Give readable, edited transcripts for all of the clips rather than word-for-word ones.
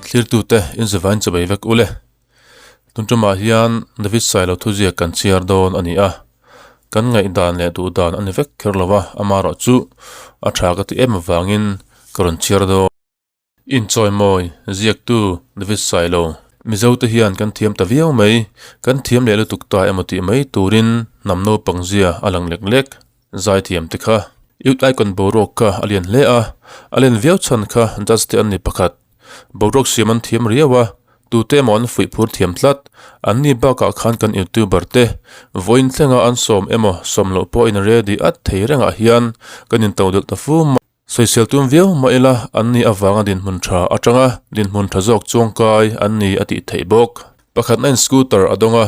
Thlirtute inzavain chawei vek ule. Tun tumah hian David Sailo thuziak kan chhiar dawn a ni a. Kan ngaihdan leh duhdan a ni vek kher lo a, amaherawhchu a tha ka ti em avangin ka rawn chhiar dawn. Inchawimawi ziaktu David Sailo. Mizote hian kan thiam ta viau mai, kan thiam leh lutuk ta emaw tih mai turin hnam naupang zia a lang lek lek. Zaithiam te kha Youth Icon boruak kha a lian hle a, a len viau chhan kha judge te an ni pakhat. Boruak siam an thiam riau a, tute emaw an fuih phur thiam tlat. An ni bakah khan kan youtuber te vawiin thlenga an sawm emaw sawm loh pawhin ready at thei rengah hian kan intodelh ta fu mai. Sawisel tum viau mah ila an ni avanga dinhmun tha atanga dinhmun tha zawk chuangkai an ni a tih theih bawk. Pakhatna in scooter a dawng a,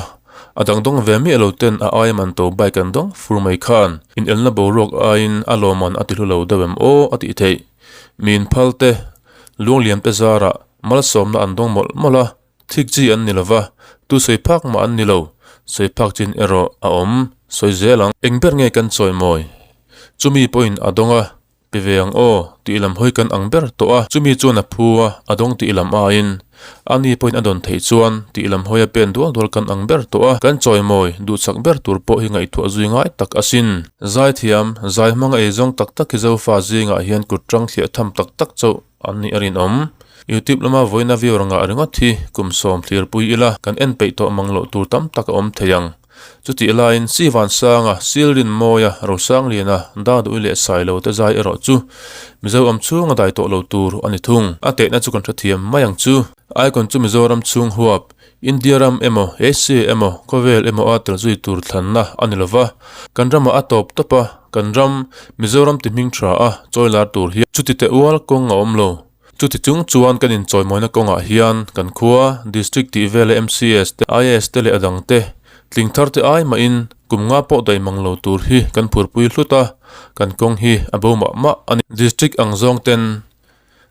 a dang dawng ve miah lo ten a aia man to bike an dawng fur mai khan inelna boruak aiin a lawmman a ti hlu lo deuh em aw a tih theih. Mi inphal te, luangliam te zarah malsawmna an dawng mawlh mawlh a, thik chi an ni lova, tu sawi phak mah an ni lo, sawi phak chin erawh a awm, sawi zel ang. Eng ber nge kan chawimawi? Chumi pawhin a dawng a, Pe ve ang aw, tih lam hawi kan ang ber tawh a, chumi chuan a phu a, a dawng tih lam aiin a ni pawhin a dawn theih chuan tih lam hawi a pen dual dual kan ang ber tawh a, kan chawimawi duhchak ber tur pawh hi ngaihtuah zui ngai tak asin. Zaithiam, zai hmanga eizawng tak tak hi Zofa zingah hian kut tang thliah tham tak tak chauh an nih a rinawm. Youtube lama vawiina viewer ngah ringawt hi kum sawm thlirpui ila kan en peih tawh mang loh tur tam tak a awm thei ang. Chutih laiin Sivansanga, Silrinmawia, Rosangliana, Daduhi leh Sailo te zai erawh chu Mizo awm chhunga dai tawh lo tur a ni thung. A tehna chu kan hrethiam mai ang chu. Icon chu Mizoram chhung huap, India ram emaw, Asia emaw, khawvel emaw a tel zui tur thlanna a ni lova, kan ramah a tawp tawp a, kan ram, Mizoram ti hming tha a, chawi lar tur hian chuti teh ual kawng a awm lo. Chuti chung chuan kan inchawimawina kawngah hian kan khua, District tih vela MCS te, IAS te leh a dang te, tling thar te ai mahin kum nga pawh daih mang lo tur hi kan phurpui hlut a, kan kawng hi a bo mah mah a ni. District ang zawng ten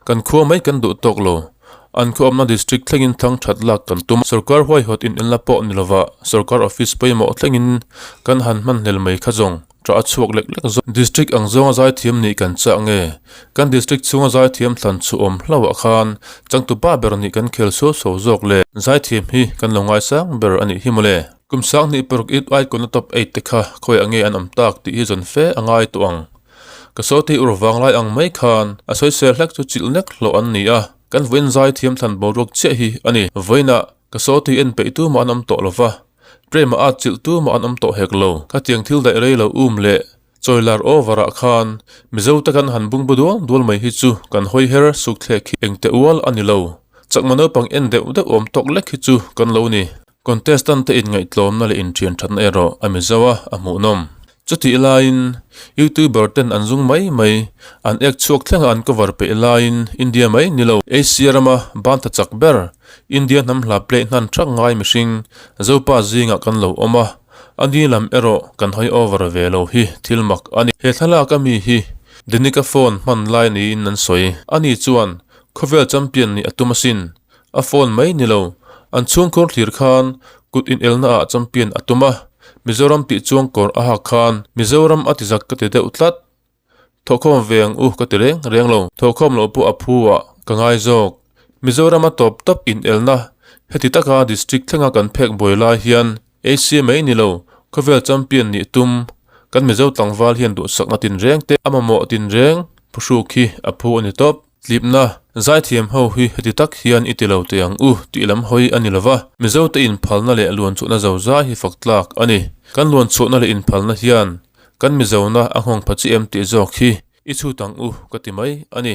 kan khua mai kan duh tawk lo, an khaw awmna District thlengin thlang that lak kan tum a, Sorkar huaihawt in enla pawh ni lova Sorkar Office pawimawh thlengin kan han hmanhlel mai kha zawng. Tah a chhuak lek lek zawk. District ang zawnga zaithiam nih kan chah nge? Kan district chhunga zaithiam thlan chu awm hlauhah khan changtu pa ber nih kan khel suau suau zawk le. Zaithiam hi kan lo ngaisang ber a nih hi mawle. Kum sanghnih paruk it icon a top eight te kha khawiah nge an awm tak tih hi zawn fe a ngai tawh ang. Ka sawi ur vanglai ang mai khan a sawisel hlek chu chilh nek hlawh an ni a, kan vawiin zaithiam thlan boruak chiah hi a ni. Vawiinah ka sawi en peih tumah an awm tawh lova. Prema at chilh tumah an awm tawh hek lo. Khatiang thil daih rei lo um leh chawilar over ah khan Mizo te kan han bungbu dual dual mai hi chu kan hawi her suk thlek hi engte ual a ni lo. Chakma naupang en deuh deuh awm tawk lek hi chu kan lo ni. Contestant te inngaihtlawmna leh inthian thatna erawh a Mizo a a hmuhnawm. Chutih laiin YouTuber ten an zung mai mai, an ek chhuak thlenga an cover peih laiin India mai ni lo, Asia rama ban tha chak ber, India hnam hla play hnan thak ngai mihring Zopa zingah kan lo awm a, a ni lam erawh kan hawi over ve lo hi thil mak a ni. He thlalak ami hi Denika phone hman lai niin an sawi. Ani chuan khawvel champion nih a tum asin, A phone mai ni lo, an chhungkhur thlir khan kut inelna ah champion a tum a, Mizoram tih chuang kawr a hak khan Mizoram a ti zak ka ti deuh tlat. Thawhkhawm ve ang u ka ti reng reng lo, thawhkhawm loh pawh a phu ah ka ngai zawk. Mizoram a tawp tawp inelna heti taka district thlenga kan phek buai lai hian Asia mai ni lo, khawvel champion nih tum kan Mizo tlangval hian duhsakna tinreng te a mamawh tinreng phuhruk hi a phu a ni tawp. Tlipna, Zaithiam ho hi heti tak hian i ti lo teh ang u tih lam hawi a ni lova, Mizote inphalna leh luanchhuahna zozai hi fak tlak a ni. Kan luanchhuahna leh inphalna hian kan Mizona a nghawng pha chi em tih zawk hi i chhut ang u ka ti mai a ni.